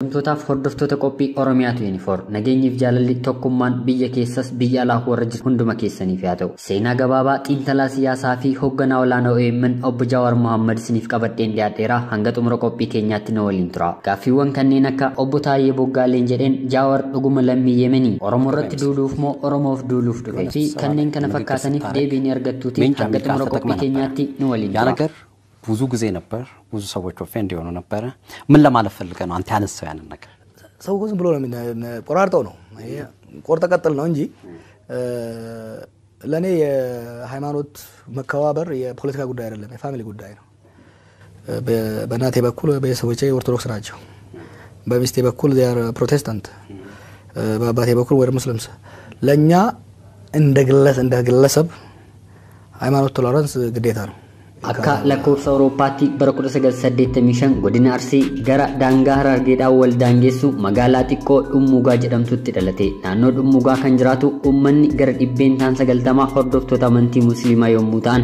Hordoftootaf hordoftoota qophii Oromiyaa 24 nageenyiif jaalalli tokkummaan biyya keessas biyya alaa warra jiru hunduma keessaniif haa ta'u. Seenaa gabaabaa xiinxalaa siyaasaa fi hoogganaa olaanaa OMN obbo Jawaar Mohaammed isiniif qabadheen dhiyaadheera. Hanga xumura qophii keenyaatti nu waliin tura. Gaaffiiwwan kanneen akka obbo Taayyee Boggaaleen jedheen Jawaar dhuguma lammii Yemenii Oromoo irratti duuluuf moo Oromoof duuluuf dhufe fi kanneen kana fakkaataniif deebii ni argattuuti. Hanga xumura qophii keenyaatti nu waliin ያ tura. ነገር ብዙ ጊዜ ነበር። ብዙ ሰዎች ኦፌንድ የሆኑ ነበረ። ምን ለማለት ፈልገህ ነው አንተ ያነሳው ያንን ነገር? ሰው እኮ ዝም ብሎ ነው ቆራርጠው ነው ይሄ ቆርጠ ቀጥል ነው እንጂ ለእኔ የሃይማኖት መከባበር የፖለቲካ ጉዳይ አይደለም፣ የፋሚሊ ጉዳይ ነው። በእናቴ በኩል ቤተሰቦቼ ኦርቶዶክስ ናቸው። በሚስቴ በኩል ዚያር ፕሮቴስታንት፣ በአባቴ በኩል ወደ ሙስሊምስ። ለእኛ እንደ ግለሰብ ሃይማኖት ቶለራንስ ግዴታ ነው። Akka lakkoofsa Awurooppaatti bara 1985 godina Arsii gara daangaa Harargeedhaan wal daangessu magaalaa xiqqoo Dhummuugaa jedhamtutti dhalate. Naannoo Dhummuugaa kan jiraatu uummanni gara 90% hordoftoota amantii Musliimaa yommuu ta'an,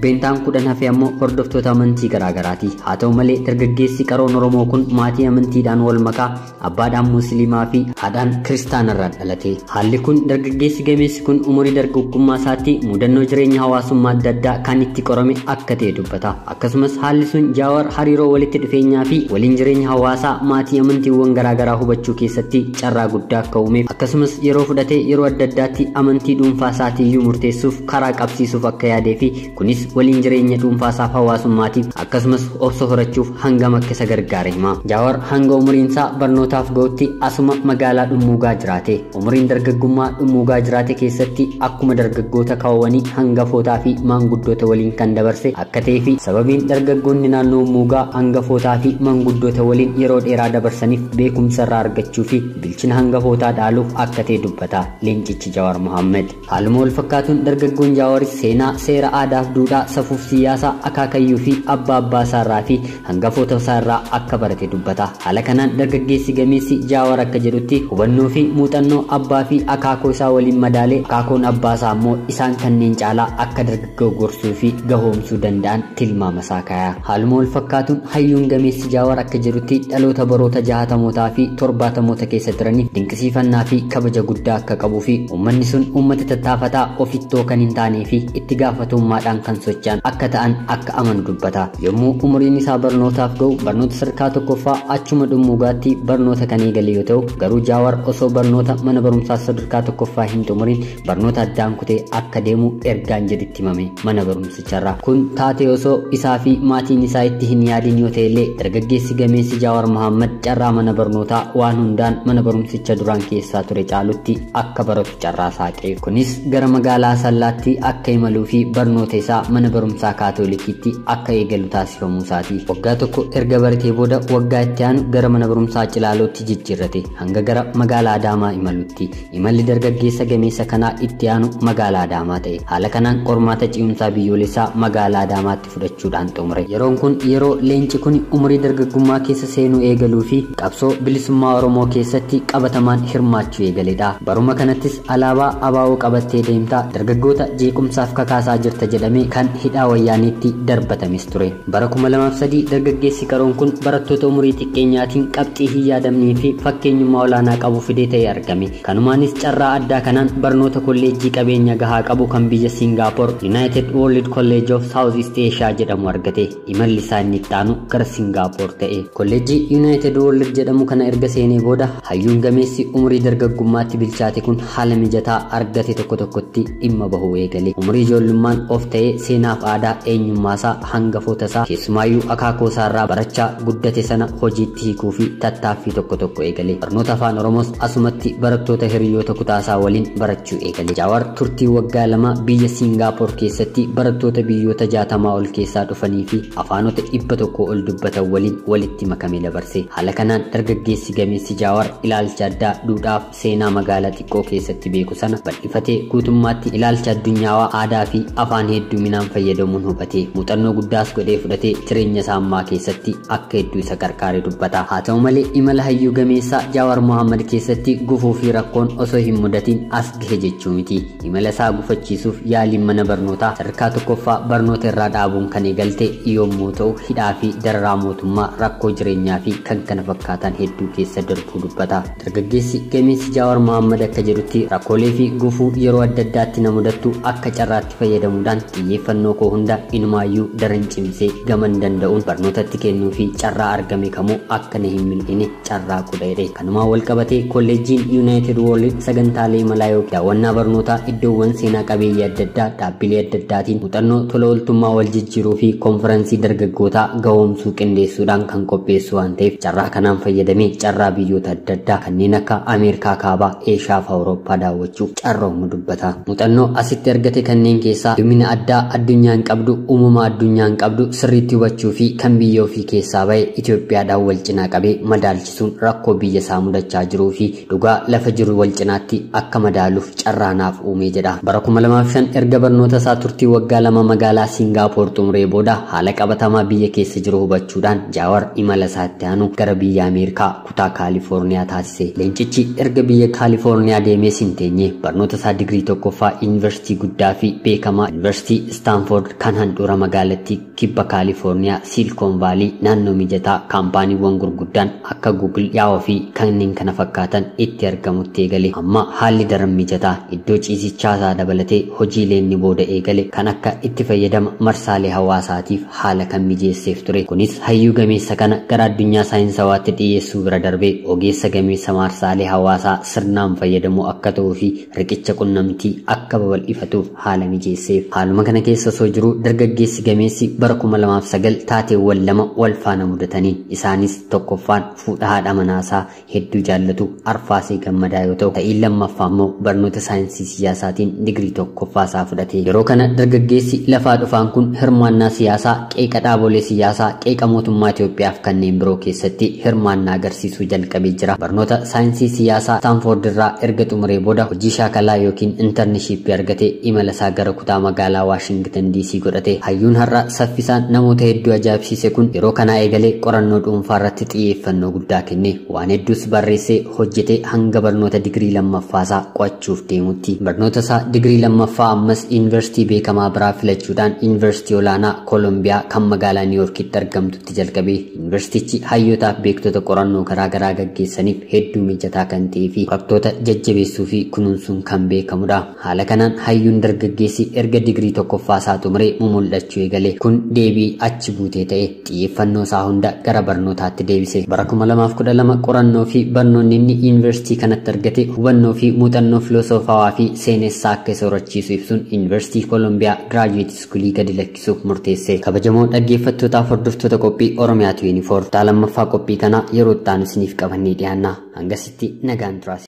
10% hafe ammoo hordoftoota amantii garaagaraati. Haa ta'u malee dargaggeessi qaroon Oromoo kun maatii amantiidhaan wal makaa abbaadhaan Musliimaa fi haadhaan Kiristaanarraan dhalate. Haalli kun dargaggeessi gameessi kun umurii dargaggummaa isaatti mudannoo jireenya hawaasummaa adda addaa kan itti qorame akka ta'e dubbata. Akkasumas haalli sun Jawaar hariiroo walitti dhufeenyaa fi waliin jireenya hawaasaa maatii amantiiwwan garaagaraa hubachuu keessatti carraa guddaa akka uumeef, akkasumas yeroo fudhatee yeroo adda addaatti amantii dhuunfaa isaatiiyyuu murteessuuf karaa qabsiisuuf akka yaadee fi kunis waliin jireenya dhuunfaa isaaf hawaasummaatiif akkasumas obsa horachuuf hangam akka isa gargaare hima. Jawaar hanga umuriin isaa barnootaaf ga'utti asuma magaalaa Dhummuugaa jiraate. Umuriin dargaggummaa Dhummuugaa jiraate keessatti akkuma dargaggoota kaawwanii hangafootaa fi maanguddoota waliin kan dabarse akka ta'ee fi sababiin dargaggoonni naannoo Dhummuugaa hangafootaa fi maanguddoota waliin yeroo dheeraa dabarsaniif beekumsa irraa argachuu fi bilchina hangafootaa dhaaluuf akka ta'e dubbata leencichi Jawaar Mohaammed. Haaluma wal fakkaatuun dargaggoon Jawaaris seenaa seera aadaaf duudhaa safuuf siyaasaa akaakayyuu fi abbaa abbaa isaarraa fi hangafoota isaarraa akka barate dubbata. Haala kanaan dargaggeessi gameessi Jawaar akka jedhutti hubannoo fi muuxannoo abbaa fi akaakoo isaa waliin madaalee akaakoon abbaa isaa ammoo isaan kanneen caalaa akka dargaggoo gorsuu fi gahoomsuu danda'an tilmaama isaa kaaya. Haaluma wal fakkaatuun hayyuun gameessi Jawaar akka jedhutti dhaloota baroota 60mootaa fi 70moota keessa turaniif dinqisiifannaa fi kabaja guddaa akka qabuu fi uummanni sun uummata tattaafataa ofittoo kan hin taanee fi itti gaafatamummaadhaan kan socho'an akka ta'an akka amanu dubbata. Yommuu umuriin isaa barnootaaf ga'u barnoota sadarkaa tokkoffaa achuma Dhummuugaatti barnoota kan eegale yoo ta'u, garuu Jawaar osoo barnoota mana barumsaa sadarkaa tokkoffaa hin xumuriin barnoota addaan kutee akka deemu ergaan jedhutti himame mana barumsicharraa. Kun taatee osoo isaa fi maatiin isaa itti hin yaadin yoo ta'e illee dargaggeessi gameessi Jawaar Mohaammed carraa mana barnootaa waan hundaan mana barumsicha duraan keessaa ture caalutti akka baratu carraa saaqe. Kunis gara magaalaa Asallaatti akka imaluu fi barnoota isaa mana barumsaa Kaatolikiitti akka eegalu taasifamuu isaati. Waggaa tokko erga baratee booda waggaa itti aanu gara mana barumsaa Cilaalootti jijjiirrate hanga gara magaalaa Adaamaa imalutti. Imalli dargaggeessa gameessa kanaa itti aanu magaalaa Adaamaa ta'e. Haala kanaan qormaata ce'umsaa biyyoolessaa magaalaa Adaamaatti fudhachuudhaan xumure. Yeroon kun yeroo leenci kun umurii dargaggummaa keessa seenuu eegaluu fi qabsoo bilisummaa Oromoo keessatti qabatamaan hirmaachuu eegaledha. Baruma kanattis alaabaa ABO qabattee deemtaa dargaggoota jeequmsaaf kakaasaa jirta jedhamee kan hidhaa wayyaaniitti darbatames ture. Bara 2003 dargaggeessi qaroon kun barattoota umurii xiqqeenyaatiin qabxii hin yaadamnee fi fakkeenyummaa olaanaa qabu fidee ta'ee argame. Kanumaanis carraa addaa kanaan barnoota kolleejjii qabeenya gahaa qabu kan biyya Singaappoor United World College of South East Asia jedhamu argate. Imalli isaa inni itti aanu gara Singaappoor ta'e. Kolleejjii United World jedhamu kana erga seenee booda hayyuun gameessi umurii dargaggummaatti bilchaate kun haala mijataa argate tokko tokkotti dhimma bahuu eegale. Umurii ijoollummaan of ta'ee seenaaf aadaa eenyummaasaa hangafoota isaa keessumaayyuu akaakoo isaarraa barachaa guddate sana hojiitti hiikuu fi tattaaffii tokko tokko eegale. Barnoota afaan Oromoos asumatti barattoota hiriyoota kutaasaa waliin barachuu eegale. Jawaar turtii waggaa 2 biyya Singaappoor keessatti barattoota biyyoota 60 ol keessaa dhufanii fi afaanota 100 ol dubbatan waliin walitti makamee dabarse. Haala kanaan dargaggeessi gameessi Jawaar ilaalcha addaa duudhaaf seenaa magaalaa xiqqoo keessatti beeku sana bal'ifatee guutummaatti ilaalcha addunyaawaa aadaa fi afaan hedduminaan fayyadamuun hubate. Muuxannoo guddaas godhee fudhatee jireenya isaa ammaa keessatti akka hedduu isa gargaare dubbata. Haa ta'u malee imala hayyuu gameessaa Jawaar Mohaammed keessatti gufuu fi rakkoon osoo hin mudatin as gahe jechuu miti. Imala isaa gufachiisuuf yaaliin mana barnootaa sadarkaa tokkoffaa barnoota gandarraa dhaabuun kan eegalte yommuu ta'u hidhaa fi dararaa mootummaa rakkoo jireenyaa fi kan kana fakkaatan hedduu keessa darbuu dubbata. Dargaggeessi gameessi Jawaar Mohaammed akka jedhutti rakkoolee fi gufuu yeroo adda addaatti na mudattu akka carraatti fayyadamuudhaan xiyyeeffannoo koo hunda inumaayyuu daran cimsee gaman danda'uun barnootatti kennuu fi carraa argame kamuu akka na hin mil'ine carraa qudheedhe. Kanumaan wal qabatee kolleejjiin United World sagantaalee imalaa yookiin daawwannaa barnootaa iddoowwan seenaa qabeeyyii adda addaa dhaabbilee adda addaatiin muuxannoo tola ooltummaa wal jijjiiruu fi konfiraansii dargaggootaa gahoomsuu qindeessuudhaan kan qopheessu waan ta'eef carraa kanaan fayyadamee carraa biyyoota adda addaa kanneen akka Ameerikaa Kaabaa, Eeshiyaa fi Awurooppaa daawwachuuf carroomu dubbata. Muuxannoo asitti argate kanneen keessaa dhimma addaa addunyaan qabdu, uumama addunyaan qabdu sirriitti hubachuu fi kan biyya ofii keessaa bahe Itoophiyaadhaan wal cinaa qabee madaalchisuun rakkoo biyya isaa mudachaa jiruu fi dhugaa lafa jiru wal cinaatti akka madaaluuf carraa naaf uume jedha. Bara 2005 erga barnoota isaa turtii waggaa 2 magaalaa Siingaappoor xumuree booda haala qabatamaa biyya keessa jiru hubachuudhaan Jawaar imala isaatti aanu gara biyya Ameerikaa kutaa Kaalifoorniyaa taasise. Leencichi erga biyya Kaalifoorniyaa deemee hin teenye barnoota isaa digirii tokkoffaa yuunivarsiitii guddaa fi beekamaa yuunivarsiitii Istaanfoord kan handhuura magaalattii kibba Kaalifoorniyaa Siilikoon Vaalii naannoo mijataa kaampaaniiwwan gurguddaan akka Google, Yahoo fi kanneen kana fakkaatan itti argamutti eegale. Amma haalli daran mijataa iddoo ciisichaa isaa dabalatee hojiileen inni booda eegale kan akka itti fayyadama marsaalee hawaasaatiif haala kan mijeesseef ture. Kunis hayyuu gameessa kana gara addunyaa saayinsawaatti dhiyeessuu bira darbee ogeessa gameessa marsaalee hawaasaa sirnaan fayyadamuu akka ta'uu fi riqicha qunnamtii akka babal'ifatuuf haala mijeesseef. Haaluma kana keessa osoo jiruu dargaggeessi gameessi bara 2009 taateewwan lama wal faana mudataniin isaanis tokkoffaan fuudha haadha manaasaa hedduu jaallatu Arfaasee Gammadaa yoo ta'u ta'iin lammaffaa immoo barnoota saayinsii siyaasaatiin digirii tokkoffaa isaa fudhate. Yeroo kana dargaggeessi lafaa dhufaan kun hirmaannaa siyaasaa, qeeqa dhaabolee siyaasaa, qeeqa mootummaa Itoophiyaaf kanneen biroo keessatti hirmaannaa agarsiisuu jalqabee jira. Barnoota saayinsii siyaasaa Istaanfoord irraa erga xumuree booda hojii shaakalaa yookiin intarnishiippii argatee imala isaa gara kutaa magaalaa Waashingtan DC godhate. Hayyuun har'a saffisaan namoota hedduu ajaa'ibsiise kun yeroo kanaa eegalee qorannoo dhuunfaa irratti xiyyeeffannoo guddaa kenne. Waan hedduus barreessee hojjetee hanga barnoota digirii lammaffaasaa qo'achuuf deemutti. Barnoota isaa digirii lammaffaa ammas yuunivarsiitii beekamaa biraa filachuudhaan yuunivarsiitii olaanaa Koolombiyaa kan magaalaa Niiwuorkitti argamtutti jalqabe. Yuunivarsiitichi hayyootaaf beektota qorannoo garaagaraa gaggeessaniif hedduu mijataa kan ta'ee fi qorattoota jajjabeessuu fi kunuunsuun kan beekamudha. Haala kanaan hayyuun dargaggeessi erga digirii tokkoffaa isaa xumuree mumul'achuu eegale. Kun deebii achi buutee ta'e xiyyeeffannoo isaa hunda gara barnootaatti deebise. Bara 2012 qorannoo fi barnoonni inni yuunivarsiitii kanatti argate hubannoo fi muuxannoo filosoofawaa fi seenessaa akka isa horachiisu ibsuun yuunivarsiitii Koolombiyaa giraajuweet iskuulii gadi lakkisuuf murteesse. Kabajamoo dhaggeeffattootaaf hordoftoota qophii Oromiyaa 24 kutaa lammaffaa qophii kanaa yeroo itti aanu isiniif qabannee dhiyaanna. Hangasitti nagaan turaa.